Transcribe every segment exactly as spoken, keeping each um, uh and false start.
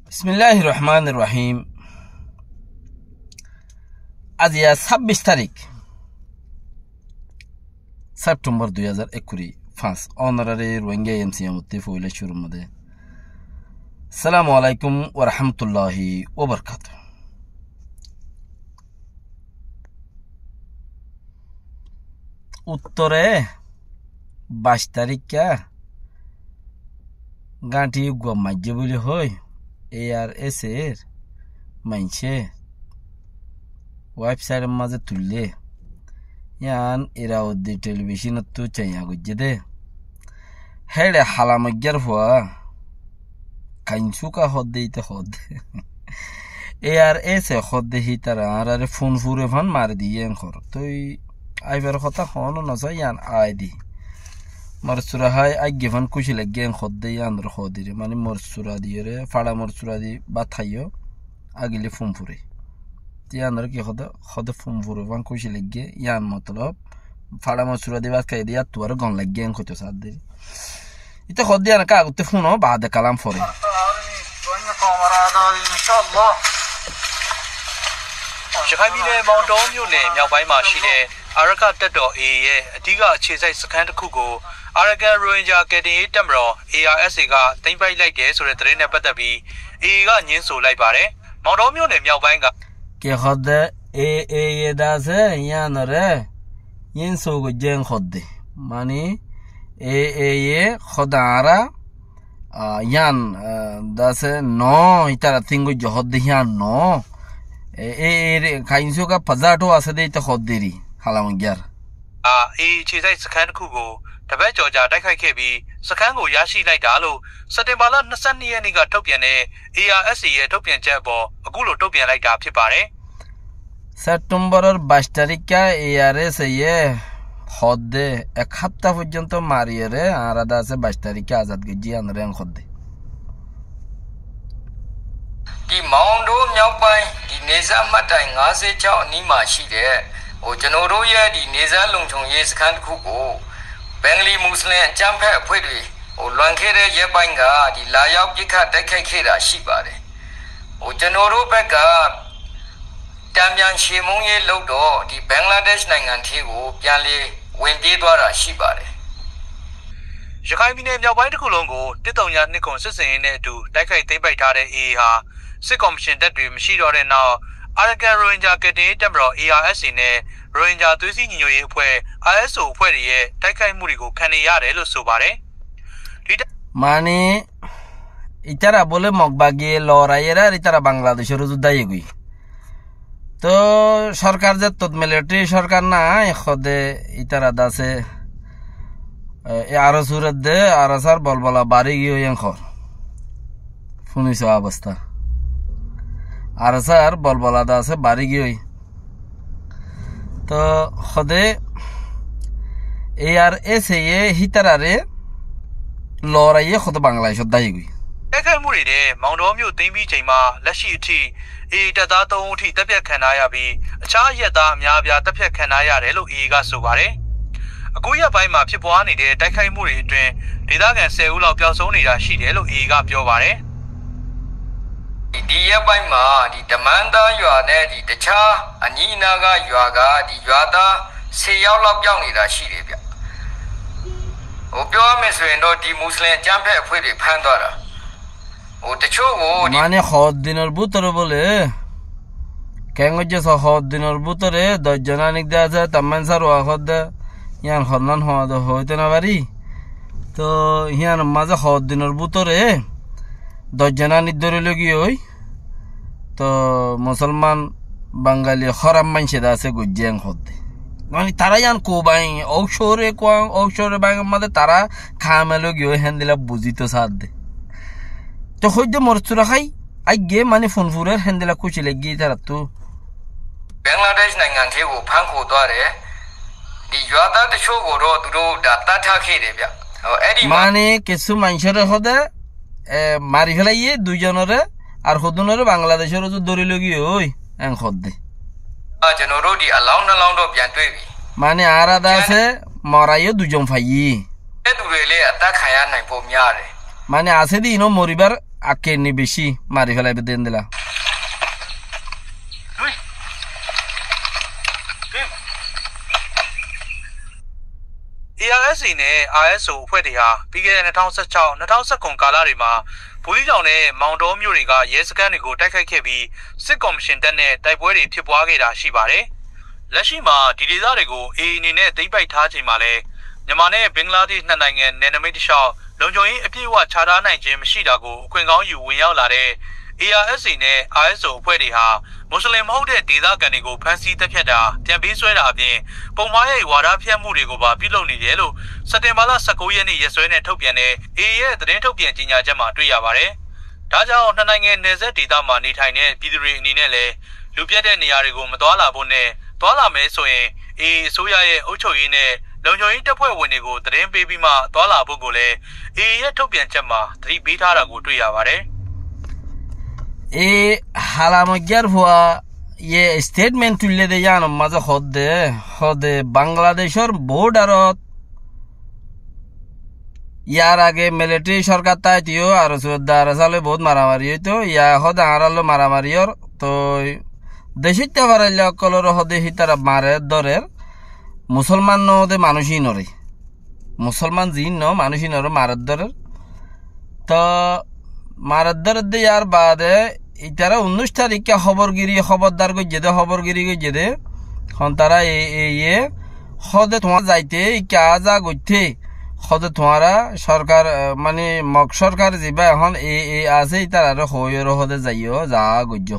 Bismilláhir rohmánir rohím. Aziya sábbic tarík, Septhembor dui házar ekkuri fañs. Ónorare Rohingya M C M ottú foila cúrur modé. Assalamu alaikum wa rahmatullahi wa barakatuhu. Uttore baic taríkka gáñthi uggúa maijjé buli hoi, A R S A r maincé website or mazé tuillé. Yían Irauddin telibicon ottú caiya goijjé dé. Héçe halamoijjar fua. Kainsuka hoódde íte hoódde. A R S A hoódde hítara añáráre fun fure fán mari diyé en hoór. Toi aifar hotá hoóno nosá yían aái di. Morsura hái áigge fán kúci laiggé en hoódde yíanor hoódire. Mani morsura diyóre, faça morsura di bát háiyo, agile fun fure. Te yíanore ki hoóde, hoóde fun fure fán kúci laiggé, yían motolob. Faça morsura di bát háiye de yáttu aró gom laiggé en hoito saádde. Íte hoódde yían ká agottú fúno, baade kalam fore. ရခိုင်ပြည်နယ်၊ မောင်တောမြို့နယ်မြောက်ပိုင်းမှာရှိတဲ့ အာရက္ခတပ်တော် A A ရဲ့ အဓိကအခြေစိုက်စခန်းတစ်ခုကို Arakan Rohingya ကယ်တင်ရေးတပ်မတော် A R S A က သိမ်းပိုက်လိုက်တယ်ဆိုတဲ့သတင်းနဲ့ပတ်သက်ပြီး A A က ငြင်းဆိုလိုက်ပါတယ်။ မောင်တောမြို့နယ်မြောက်ပိုင်းက Ki hoódde, A A ye de asé, yíanore yín sou goijjé en hoódde. Mani, A A ye hoódde añára, ah, yían, ah, de asé, no, ítara tin goijjé hoódde yían no. E, A A re, kainsuka pazato asé de íte hoódde ri, halamoijjar. A, A A အခြေစိုက်စခန်းတစ်ခုကို တစ်ပတ်ကျော်ကြာတိုက်ခိုက်ခဲ့ပြီး စခန်းကိုရရှိလိုက်တာလို့ စက်တင်ဘာလ နှစ်ဆယ့်နှစ်ရက်နေ့က ထုတ်ပြန်တဲ့ A R S A ရဲ့ ထုတ်ပြန်ချက်အပေါ် အခုလို တုံ့ပြန်လိုက်တာ ဖြစ်ပါတယ်။ Septhemboror baic taríkka A R S A ye hoódde ek háfta foijjonto mariyóre, añára de asé baic taríkka azad goijjí, yíanore en hoódde. ဒီမောင်တောမြောက်ပိုင်း၊ ဒီနယ်စပ်မှတ်တိုင် ငါးဆယ့်ခြောက် အနီးမှာရှိတဲ့ ဟို ကျွန်တော်တို့ရဲ့ ဒီနယ်စပ်လုံခြုံရေးစခန်းတစ်ခုကို ဘင်္ဂလီမွတ်စလင်အကြမ်းဖက်အဖွဲ့တွေ ဟို လွန်ခဲ့တဲ့ရက်ပိုင်းက ဒီလာရောက်ပစ်ခတ်တိုက်ခိုက်ခဲ့တာရှိပါတယ်။ ဟို ကျွန်တော်တို့ဘက်က တန်ပြန်ချေမှုန်းရေးလုပ်တော့ ဒီဘင်္ဂလားဒေ့ရှ်နိုင်ငံထဲကို ပြန်လည်ဝင်ပြေးသွားတာရှိပါတယ်။ ရခိုင်ပြည်နယ်မြောက်ပိုင်းတစ်ခုလုံးကို တစ်သုညနှစ်ခုံစစ်ဆင်ရေးနဲ့အတူ တိုက်ခိုက်သိမ်းပိုက်ထားတဲ့ A A ဟာ စစ်ကော်မရှင်တပ်တွေ မရှိတော့တဲ့နောက် Arakan Rohingya ကယ်တင်ရေးတပ်မတော် A R S A နဲ့ ရိုဟင်ဂျာသွေးစည်းညီညွတ်ရေးအဖွဲ့ R S O အဖွဲ့တွေရဲ့ တိုက်ခိုက်မှုတွေကို ခံနေရတယ်လို့ ဆိုပါတယ်။ ဒီတပ် Mani, ítara bóle Mokbagi loraiyeré ar ítara Bangladecór uzu dáiyegoi. Toh sorkar zettót militari sorkar nái, hoóde ítara de asé, e, e, aró suredde, aró sár bolbola bari giyói en hoór. Fúniso obosta. Aró sár bolbola de asé bari giyói. Toh hoóde A R S A ye hítarare loraiyé hoóde Bangladecót dáiyegoi. တိုက်ခိုက်မှုတွေထဲ မောင်တောမြို့သိမ်းပြီးချိန်မှာ လက်ရှိအထိ A A တပ်သားသုံးဦးထိ သတ်ဖြတ်ခံထားရပြီး အခြားအရပ်သားအများအပြား သတ်ဖြတ်ခံထားရတယ်လို့ A A က ဆိုပါတယ်။ အခုရက်ပိုင်းမှာ ဖြစ်ပွားနေတဲ့ တိုက်ခိုက်မှုတွေအတွင်း ဒေသခံဆယ်ဦးလောက် ပျောက်ဆုံးနေတာရှိတယ်လို့ A A က ပြောပါတယ်။ ဒီရက်ပိုင်းမှာ ဒီတမန်းသားရွာနဲ့ ဒီတခြားအနီးအနားကရွာက ဒီရွာသားဆယ်ယောက်လောက် ပျောက်နေတာရှိတယ်ဗျ။ ဟို ပြောရမယ်ဆိုရင်တော့ ဒီမွတ်စလင်အကြမ်းဖက်အဖွဲ့တွေ ဖမ်းသွားတာ။ ဟို တချို့ကို ဒီ Mani hoddinor bútore bóle, keén goijjé só, hoddinor bútore doc zon anik de asé, tamán sárwa hoódde, yían honnán hoóde hoóito nofari. Toh yíanor mazé hoddinor bútore doc zon anik dóri loi giyói. Toh musolman Bangali hóraf maincé de asé goijjé en hoódde. Mani tará yían kobáin, óuk cóore kuán, óuk cóore báin mazé tará kamel ói giyói héndilla buzíto saádde. Toh hoóidde morsura hái, áigge mani fun furer héndilla kúci laiggé ítarattú. ဘင်္ဂလားဒေ့ရှ်နိုင်ငံထဲကို ဖမ်းခေါ်သွားတယ်။ ဒီရွာသားတချို့ကိုတော့ သူတို့ ဒါ သတ်ထားခဲ့တယ်ဗျ။ ဟို အဲ့ဒီမှာ Mani kessú maincóre hoóde, e, mari félaiyé dui zonore, ar hodúnore Bangladecór uzu dóri loi giyói en hoódde. အာ ကျွန်တော်တို့ ဒီအလောင်းနှစ်လောင်းတော့ ပြန်တွေ့ပြီ။ Mani añára de asé, moraiyó dui zon faiyí. အဲ့သူတွေလည်း အသတ်ခံရနိုင်ဖို့များတယ်။ Mani asé de ino moribar akkenni beci mari felaibó de endilla. ARSA နဲ့ ISO အဖွဲ့တွေဟာ ပြီးခဲ့တဲ့ နှစ်ထောင်ဆယ့်ခြောက် နှစ်ထောင်ဆယ့်ခုနစ် ကာလတွေမှာ ဘူးသီးတောင်နဲ့ မောင်တောမြို့တွေက ရဲစခန်းတွေကို တိုက်ခိုက်ခဲ့ပြီး စစ်ကော်မရှင်တပ်နဲ့ တိုက်ပွဲတွေ ဖြစ်ပွားခဲ့တာ ရှိပါတယ်။ လက်ရှိမှာ ဒီဒေသတွေကို AA အနေနဲ့ သိမ်းပိုက်ထားချိန်မှာလည်း မြန်မာနဲ့ ဘင်္ဂလားဒေ့ရှ် နှစ်နိုင်ငံ နယ်နိမိတ်တလျှောက် လုံခြုံရေး အပြည့်အဝ ချထားနိုင်ခြင်း မရှိတာကို အခွင့်ကောင်းယူ ဝင်ရောက်လာတဲ့ ARSA နဲ့ ISO အဖွဲ့တွေဟာ မွတ်စလင်မဟုတ်တဲ့ ဒေသခံတွေကို ဖမ်းဆီးသတ်ဖြတ်တာ၊ ပြန်ပေးဆွဲတာအပြင် ပုံမှားတဲ့ ဝါဒဖြန့်မှုတွေကိုပါ ပြုလုပ်နေတယ်လို့ စက်တင်ဘာလ ဆယ့်ကိုးရက်နေ့ ရက်စွဲနဲ့ ထုတ်ပြန်တဲ့ AA ရဲ့ သတင်းထုတ်ပြန် ကြေညာချက်မှာ တွေ့ရပါတယ်။ ဒါကြောင့် နှစ်နိုင်ငံ နယ်စပ်ဒေသမှာ နေထိုင်တဲ့ ပြည်သူတွေ အနေနဲ့လည်း လူပြတ်တဲ့ နေရာတွေကို မသွားလာဖို့နဲ့ သွားလာမယ်ဆိုရင် AA အစိုးရရဲ့ အုပ်ချုပ်ရေးနဲ့ လုံခြုံရေးတပ်ဖွဲ့ဝင်တွေကို သတင်းပေးပြီးမှ သွားလာဖို့ကိုလည်း AA ရဲ့ ထုတ်ပြန်ချက်မှာ သတိပေးထားတာကို တွေ့ရပါတယ်။ E halamoijjar fua ye statement tuille de, yíanor mazé hoódde, hoódde Bangladecór borderot yar age military sorkar táito ar suwedde ARSA loi bout maramari óito, yá hoódde añárar loi maramari ór, toi decóitta farailla ókkolore hoódde hítara marer dórer, musolman no de manúic ínoré. Musolman ziín no, manúic ínoré marer dórer. Toóu marer dórer de yar baade ítara unnúic taríkka hóbor giri, hóbordar goijjé dé, hóbor giri goijjé dé. Hon tará e, e, iye, hóde tuáñra zaité, ikká aá zaa goitté, hóde tuáñra sorkar, e, mani Mog sorkar zibá ehón e, e asé, ítararé hoóiyoré hóde zaiyó, zaa goijjó.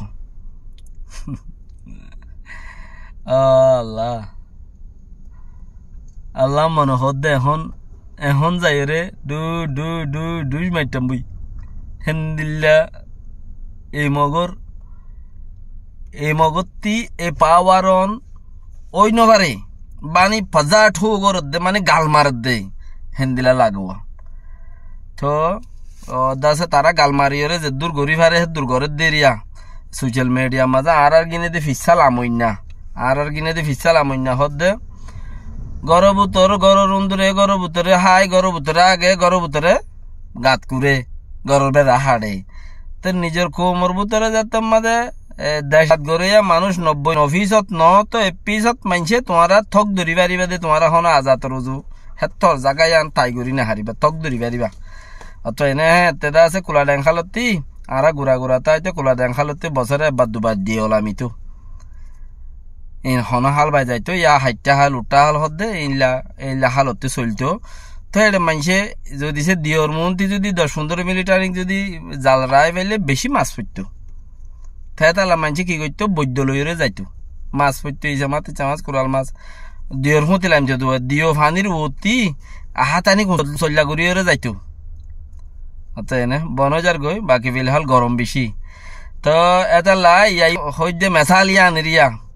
Allah. Allah mone hoódde ehón, ehón zaiyóre dhu, dhu, dhu, dhuc maittam boi. Héndilla ei Mogor, ei Mogottí ei power on ói no fare. Bani faza thu goredde, mani gal maredde. Héndilla lage. Toóu, o, dase tará gal mariyóre zeddúr gorí fare, héddúr gorédde eriya. Social media mazé añárar gine de fissá lamoinna. Añárar gine de fissá lamoinna hoódde. Góror bútore, góror undure, góror bútore hái, góror bútore age, góror bútore gat kuré, góror bera haçe. Te nizor koumor bútore zettót mazé, e, dehcat goróiya manúic nobboi no fisót no, toóu ek fisót maincé tuáñra tók dóri faribá de tuáñra hono azator uzu. Héttor zaga yían tai gorí no faribá, tók dóri faribá. Ótto ene hé, ettedá asé Kuladeng hálottí, añára gura gura táite Kuladeng hálottí bosóre ebbar dubar diye olamito. In hono hál bai zaito, yá haittá hál, uththá hál hoódde, eilla, eilla hálottí soilto. Tóu ere maincé zodi sé diyor muúnti zodi doc fundoro minit anik zodi zal raái faile beci mas foitto. Te hétalla maincé ki goittó? Boiddo loiyóre zaito. Mas foitto, ice mas, tice mas, kural mas. Diyor fúti laimto duwa, diyo fanir uottí ahátanik soilla goríyore zaito. Ótto ene bon ói zargoi, baki filhál gorom beci. Toóu étalla yá hoóidde mesal yían eriya.